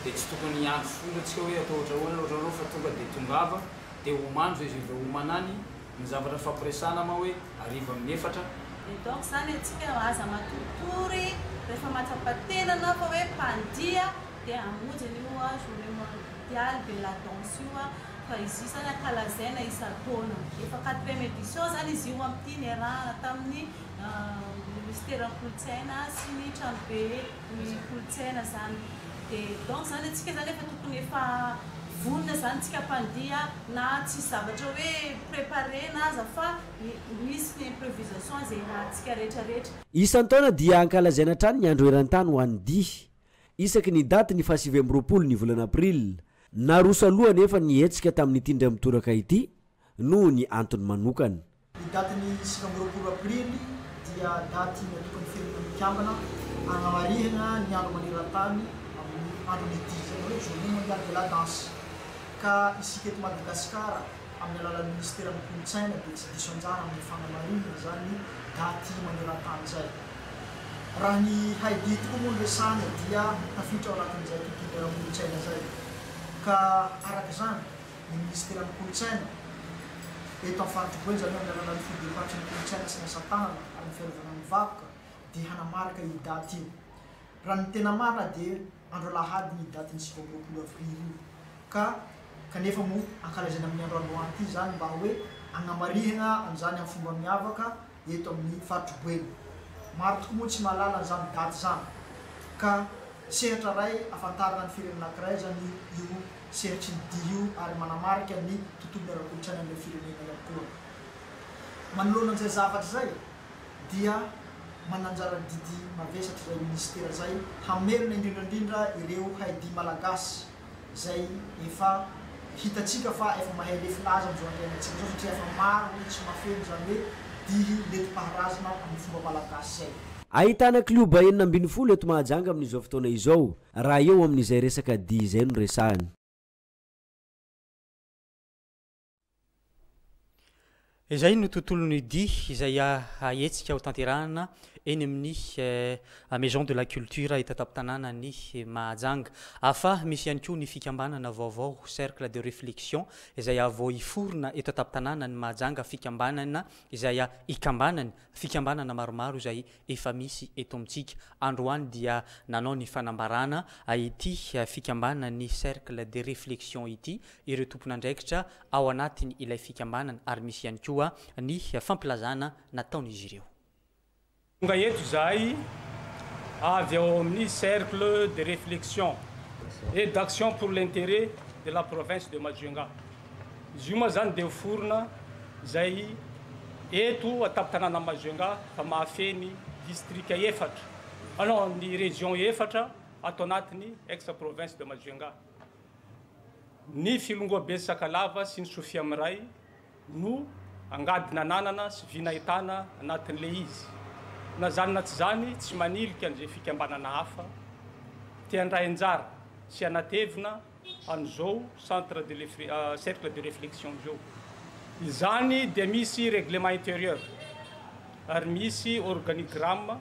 dia tsy tokony hiandry foana tsika hoe atao ohatra ahoana ohatra ahoana fa tonga dia tongava. Dia omano izay izay voaomana any, ny zavatra nifampiresahana ma hoe hariva amin'ny efatra. Et donc zany antsika aza matoritory rehefa mahatsapa tena anao fa hoe mpandihy dia hamonjy an'io journée mondiale de la danse io fa izy io zany ankalazaina isan-taona. Efa quatrième édition zany izy io amin'ity niarahana tamin'ny Minisiteran'ny Kolontsaina sy ny Tranobe ny Kolontsaina zany. Dia donc zany antsika zany efa tokony efa vonona zany tsika mpandihy na tsisy zavatra hoe préparer-na aza fa misy ny improvisation izay iarahantsika rehetra rehetra. Isan-taona dia ankalazaina hatrany ny Andro eran-tany ho an'ny dihy, isaky ny daty ny faha 29 ny volana aprily. Naroso aloha anefa ny hetsika tamin'ity indray mitoraka ity noho ny antony manokana. Ny datin'ny 29 aprily dia daty natokan'ny Firenena Mikambana hanamarihana ny andro maneran-tany amin'ny andron'ny dihy, izany hoe Journée mondiale de la danse. Ka isika eto Madagasikara, amin'ny alalan'ny Minisiteran'ny Kolontsaina dia tsy diso anjara amin'ny fanamarihana izany daty maneran-tany izay. Raha ny haidihy tokoa moa no resahana dia tafiditra ao anatin'izay tontolo ara-kolontsaina izay. Ka araka izany, ny Minisiteran'ny Kolontsaina eto amin'ny faritr'i Boeny, izany hoe amin'ny alalan'ny Foibem-paritry ny Kolontsaina sy ny Asa Tanana ary ny Fiarovana ny Vakoka dia hanamarika io daty io. Raha ny tena marina dia andro alahady ny datin'ny 29 avrily io ka kanefa moa ankalazaina amin'ny andro androany ity izany mba hoe agnamarihana an'izany amin'ny fomba miavaka eto amin'ny faritr'i Boeny. Maro tokoa moa tsy mahalala an'izany daty izany ka sehatra iray afantarana ny firenena anankiray izany io sehatry ny dihy io ary manamarika ny tontolon'ny ara-kolontsainan'ilay firenena ihany koa. Manoloana an'izay zavatra izay dia manana anjara adidy mavesatra izay minisitera izay hamelona indrindra indrindra ireo haidihy malagasy izay efa hitantsika fa efa mahay lefy laza amin'izao andro iainantsika izao satria efa maro ny tsy mahafeno izany hoe dihy nentim-paharazana amin'ny fomba malagasy izay. Ahitana klioba 16 eto Mahajanga amin'izao fotoana izao, raha eo amin'izay resaka dihy izay no resahana. Izay no tontolon'ny dihy izay hetsika ho tanterahana eny amin'ny Maison de la Culture eto an-tampon-tanànan'i Mahajanga. Fa misy ihany koa ny fikambanana vaovao Cercle de Réflexion izay vao hiforona eto an-tampon-tanànan'i Mahajanga, fikambanana izay ikambanany fikambanana maromaro izay efa misy eto amintsika. Androany dia nanao ny fanambarana ity fikambanan'ny Cercle de Réflexion ity ireo tompon'andraikitra ao anatin' ilay fikambanana ary misy ihany koa ny fampilazana nataon'izy ireo. Tonga eto izahay avy ao amin'ny Cercle de Réflexion et d'Action pour l'Intérêt de la Province de Majunga. Izy io moa izany dia forona izay eto an-tampon-tanànan'i Majunga fa mahafehy ny distrika efatra, ah non, ny région efatra ato anatin'ny ex-province de Majunga. Ny filongoabe Sakalava sy ny Sofia Miray no angady nananana sy vy nahitana anatin'ilay izy. Na izany na tsy izany, tsy manilika an'izay fikambanana hafa te handray anjara sy hanatevina an'izao centre de cercle de réflexion izao. Izany dia misy règlement intérieur ary misy organigramme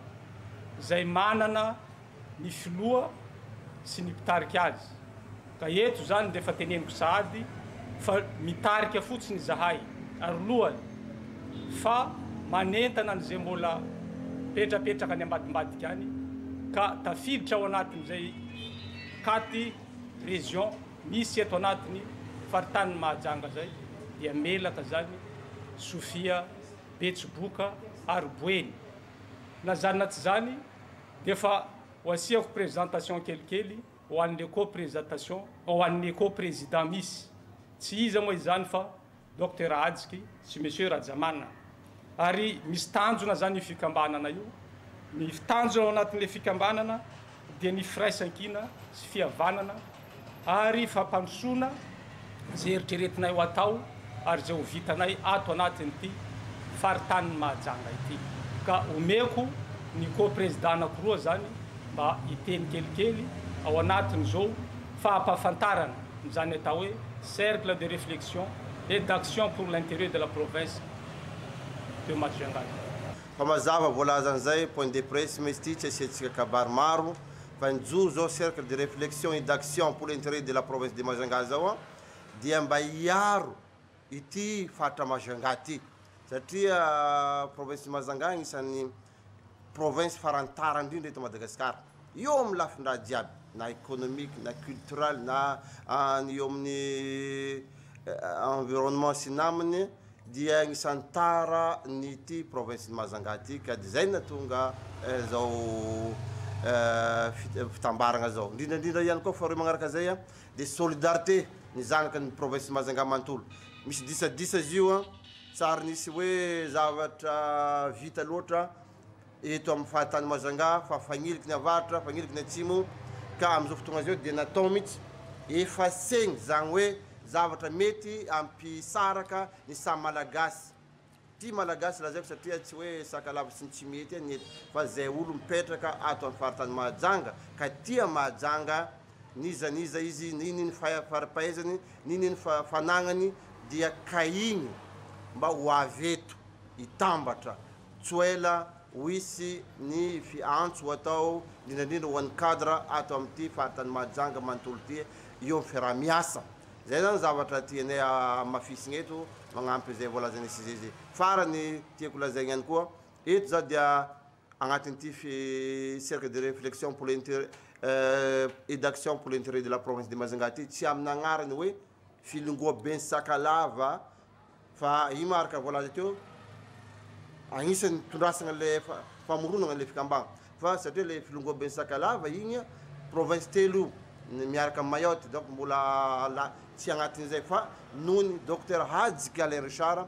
izay manana ny filoha sy ny mpitarika azy. Ka eto izany dia efa teneniko sahady fa mitarika fotsiny izahay ary lohany fa manentana an'izay mbola mipetrapetraka any ambadimbadika any ka tafiditra ao anatin'izay quatre régions misy eto anatin'ny faritanin'i Mahajanga izay dia Melaka izany, Sofia, Betsiboka ary Boeny. Na izany na tsy izany dia efa ho asiako présentation kelikely ho an'ny co-présentation ho an'ny co-président misy. Tsy iza moa izany fa Docteur Hajiky sy Monsieur Rajamanana. Ary misy tanjona izany io fikambanana io. Ny tanjona ao anatin'ilay fikambanana dia ny firaisankina sy fihavanana ary fampandrosoana izay eritreretinay ho atao ary izay ho vitanay ato anatin'ity faritanin'i Mahajanga ity. Ka omeko ny co-président anankiroa izany mba hiteny kelikely ao anatin'izao fahampahafantarana izany atao hoe Cercle de réflexion et d'action pour l'intérêt de la province de Majunga. Fa mazava voalazan'izay point de presse misy ity tsy asiantsika kabary maro fa nijoro zao cercle de réflexion et d'action pour l'intérêt de la province de Majunga zao dia mba hiaro ity faritra Majunga ity satria province Majunga agnisan'ny province farany tara indrindra eto Madagasikara eo amin'ny lafin-draha jiaby na économique na cultural na ny eo amin'ny environnement sy namany dia agnisan'ny tara ny ity province ny Majunga ity ka dia zay nahatonga zao fitambaragna zao indrindra indrindra ihany koa faharoe magnaraka zay dia solidarité ny zanaky ny province Majunga manontolo misy disadisa izy io an tsy ary nisy hoe zavatra vita loatra eto amin'ny fahatany Majunga fa fagniliky ny avaratra fagniliky ny atsimo ka amin'izao fotoagna izao dia natao mihitsy efacegny zany hoe zavatra mety hampisaraka ny samy Malagasy Tia Malagasy lazaiko satria tsy hoe Sakalava sy ny Tsimihety ny eto fa zay olo mipetraka ato am faritany Mahajanga ka tia Mahajanga n'iza n'iza izy n'inona faripahaizany n'inona fanagnany dia kahigny mba ho avy eto hitambatra tsy ho ela ho hisy ny fiantso ho atao indrindra indrindra ho an'ny cadre ato amin'ity faritany Mahajanga manontolo ity eo am fiaraha-miasa. Zay zany zavatra tianay hamafisina eto magnampy izay voalazan'i SGG. Farany tiako lazaina ihany koa, eto za dia agnatin'ity cercle de réflexion pour l'intérêt et d'action pour l'intérêt de la province de Majunga ty, tsy amin'agnarany hoe Filingoaben'i Sakalava Fa i Marc voalaza teo agnisan'ny nitondrasagna le famoronagna le fikambagna fa satria le filongoaben'i Sakalava igny province telo io miaraka amin'i Mayotte donc mbola la tsy agnatin'izay fa noho ny Docteur Hajiky Alain Richard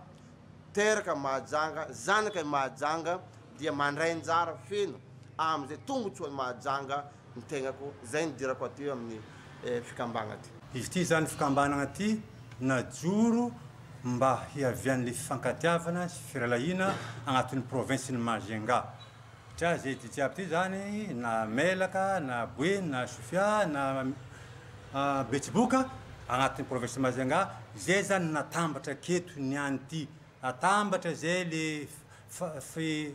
teraka Mahajanga zanaka i Mahajanga dia mandray anjara feno amin'izay tombotsoan'i Mahajanga ny tegnako zay nidirako aty amin'ny fikambagna ty. Izy ity izany fikambanagna ity najoro mba hiavian'ny fifankatiavana sy firahalahiana agnatin'ny province-n'i Majunga. Satria zay ity jiaby ity zany na Melaka na Boeny na Sofia na Betsiboka agnatin'ny province Majunga, zay zany natambatra aketo niany ity, natambatra zay le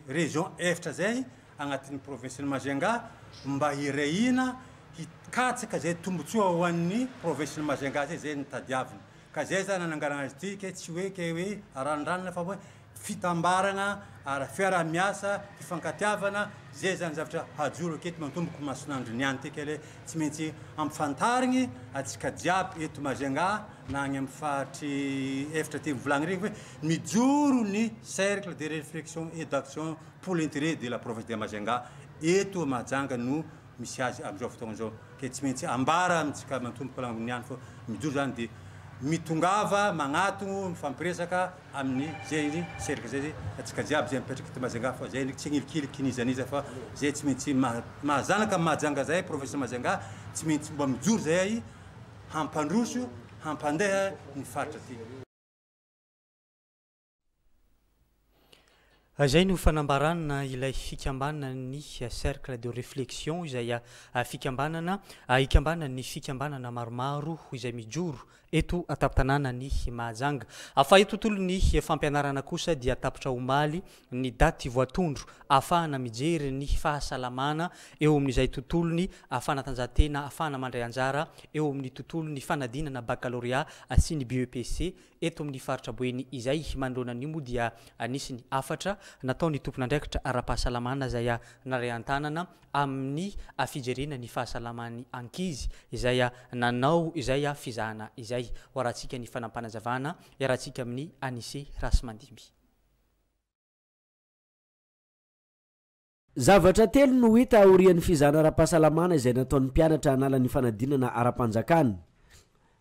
région efatra zay agnatin'ny province-n'i Majunga mba hiray hina hikatsaka izay tombotsoa ho an'ny province-n'i Majunga zay, zay no tadiavina. Ka zay zany nananganana azy ity ke tsy hoe ke hoe ranondranona fa hoe fitambarana ara fiaraha-miasa, fifankatiavana, zay zany zavatra hajoro aketo manotomboko mason'andro niany ty ke le tsy maintsy ampifantarigny atsika jiaby eto Majunga na agny amin'ny faritry efitra ty mivolagny regny hoe mijoro ny cercle de réflexion et d'action pour l'intérêt de la province de Majunga eto Mahajanga no misy azy amin'izao fotoagna izao ke tsy maintsy ambara amintsika mantomboko langony ihany fa mijoro zany de mitongava magnatogno mifampiresaka amin'ny zay cercle zay atsika jiaby zay mipetraka eto Majunga fa zay tsy agnilikiliky n'iza n'iza fa zay tsy maintsy mahazanaka Mahajanga zay province Majunga tsy maintsy mba mijoro zay hampandroso hampandeha ny faritra ty. Izay no fanambarana ilay fikambanana ny Cercle de Réflexion izay fikambanana ikambanan'ny fikambanana maromaro izay mijoro eto an-tampon-tanànan'i Mahajanga. Fa eo tontolon'ny fampianarana kosa dia tapitra omaly ny daty voatondro ahafahana mijery ny fahasalamana eo amin'izay tontolon'ny fanatanjahantena ahafahana mandray anjara eo amin'ny tontolon'ny fanadinana bakalorea sy ny BEPC Eto amin'ny faritra Boeny izay manoloana an'io moa dia nisy ny hafatra nataon'ny tompon'andraikitra ara-pahasalamana izay naray an-tanana amin'ny fijerena ny fahasalaman'ny ankizy izay nanao izay fizahana izay. Ho arahantsika ny fanampanazavana iarahantsika amin'i Anise Rasimandimby. Zavatra telo no hita aorian'ny fizahana ara-pahasalamana izay nataon'ny mpianatra hanala ny fanadinana ara-panjakana,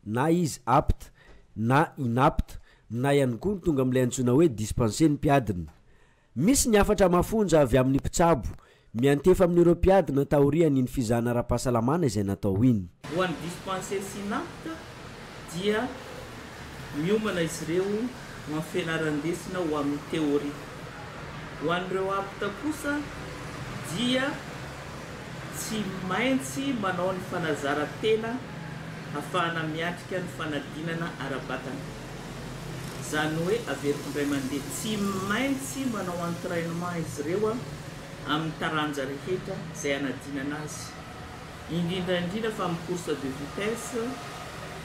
na izy apte na inapte na ihany koa ny tonga amin'ilay antsoina hoe dispenser ny mpiadina. Misy ny hafatra mafonja avy amin'ny mpitsabo miantefa amin'ireo mpiadina taorian'iny fizahana ara-pahasalamana izay natao iny. Ho an'ny dispenser sy inapte dia miomana izy ireo ho amin'ny fianaran-desona ho amin'ny théorie. Ho an'ireo apte kosa dia tsy maintsy manao ny fanazaran-tena hafahana miatrika ny fanadinana ara-batana. Izany hoe averiko indray mandeha, tsy maintsy manao entrainement izy ireo amin'ny taranja rehetra izay hanadinana azy. Indrindra indrindra fa amin'ny course de vitesse,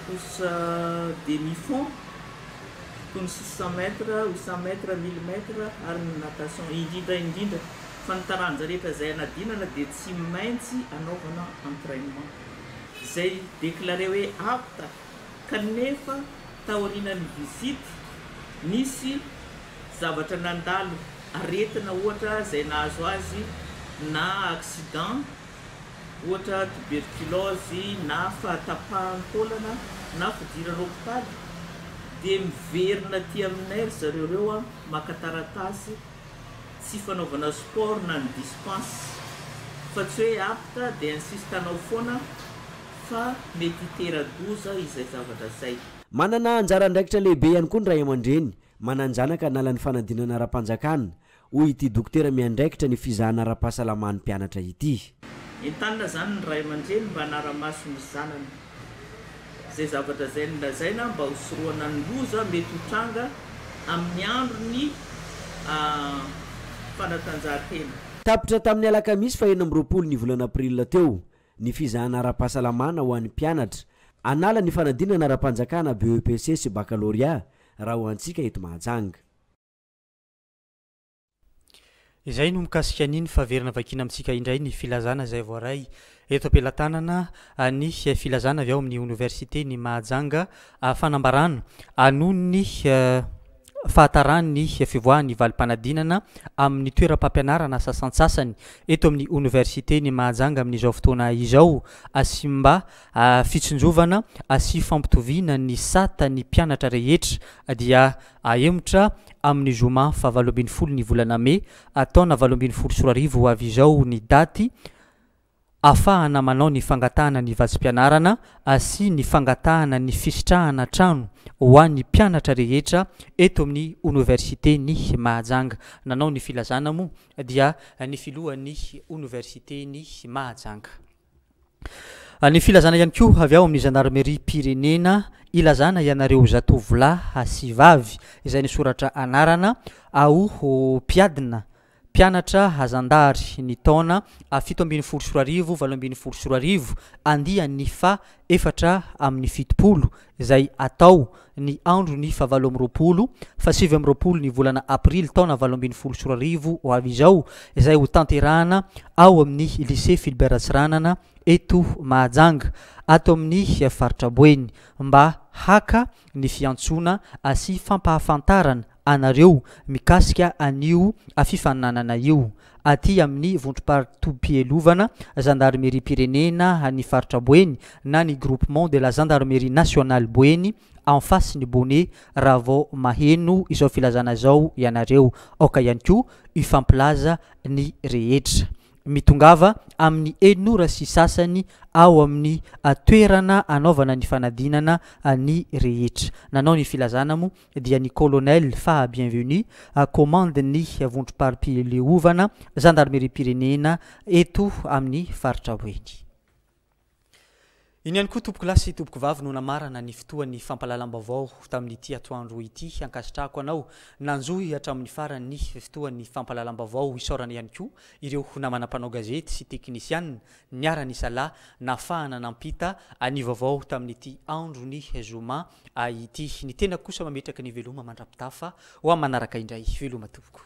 course demi fond. toy ny 600 mètres, 800 mètres, 1000 mètres ary ny natation. Indrindra indrindra fa ny taranja rehetra izay anadinana dia tsy maintsy anaovana entrainement. Izay déclaré hoe apte kanefa taorianan'ny visite nisy zavatra nandalo, aretina ohatra izay nahazo azy na accident, ohatra tuberculose na fahatapahan'ny taolana na fidirana hopitaly dia miverina aty aminay ry zareo ireo maka taratasy tsy fanaovana sport na ny dispense fa tsy hoe apte dia insiste anao foana fa mety hitera-doza izay zavatra izay. Manana anjara andraikitra lehibe ihany koa ny ray aman-dreny manan-janaka hanala ny fanadinana ara-panjakana hoy ity dokotera miandraikitra ny fizahana ara-pahasalaman'ny mpianatra ity. Entanina izany ny ray aman-dreny mba hanara-maso ny zanany. Izay zavatra izay nolazaina mba ho sorohana ny loza mety ho tranga amin'ny andron'ny fanatanjahantena. Tapitra tamin'ny alakamisy faha 26 ny volana april teo ny fizahana ara-pahasalamana ho an'ny mpianatra hanala ny fanadinana ara-panjakana BEPC sy Bakalorea raha ho antsika eto Mahajanga. Izay no mikasika an'iny fa averina vakiana amintsika indray ny filazana izay voaray eto am-pelatanana ny filazana avy ao amin'ny oniversiten'i Mahajanga fanambarana noho ny fahataran'ny fivoahan'ny valim-panadinana amin'ny toeram-pampianarana sasantsasany eto amin'ny oniversiten'i Mahajanga amin'izao fotoana izao sy mba fitsinjovana sy fampitoviana ny sata ny mpianatra rehetra dia Ahemotra amin'ny zoma faha 18 ny volana mey taona 2018 ho avy izao ny daty afahana manao ny fangatahana ny vatsim-pianarana sy ny fangatahana ny fisitrahana trano ho an'ny mpianatra rehetra eto amin'ny Oniversiten'i Mahajanga. Nanao ny filazana moa dia ny filohan'ny Oniversiten'i Mahajanga. Ny filazana ihany koa avy ao amin'ny zandarimeriam-pirenena ilazana ianareo zatovolahy sy vavy izay nisoratra anarana ao ho mpiadina, mpianatra zandary ny taona 2017 2018 andiany faha 74 izay atao ny andron'ny faha 28 faha 29 ny volana aprily taona 2018 ho avy izao izay ho tanterahana ao amin'ny Lycée Philbert Tsiranana eto Mahajanga ato amin'ny faritra Boeny mba haka ny fiantsoana sy fampahafantarana anareo mikasika an'io fifaninanana io aty amin'ny vondrom-pari-tobim-pialovana zandarimeriam-pirenena ny faritra Boeny na ny Groupement de la Gendarmerie Nationale Boeny en face ny Bonnet raha vao maheno izao filazana izao ianareo. Aoka ihany koa hifampilaza ny rehetra. Mitongava amin'ny enina ora sy sasany ao amin'ny toerana anaovana ny fanadinana ny rehetra. Nanao ny filazana moa dia ny Colonel Faha Bienvenu, komandin'ny vondrom-pari-pileovana zandarimeriam-pirenena eto amin'ny faritra Boeny. Iny ihany koa tompoko lahy sy tompoko vavy no namarana ny fotoan'ny fampahalalam-baovao tamin'ity atoandro ity. Ankasitrahako anao nanjohy hatramin'ny farany ny fotoan'ny fampahalalam-baovao. Isaorana ihany koa ireo namana mpanao gazety sy teknisianina niara-nisalahy nahafahana nampita ny vaovao tamin'ity andron'ny zoma ity. Ny tenako kosa mametraka ny veloma mandra-pitafa ho amin'ny manaraka indray. Veloma tompoko.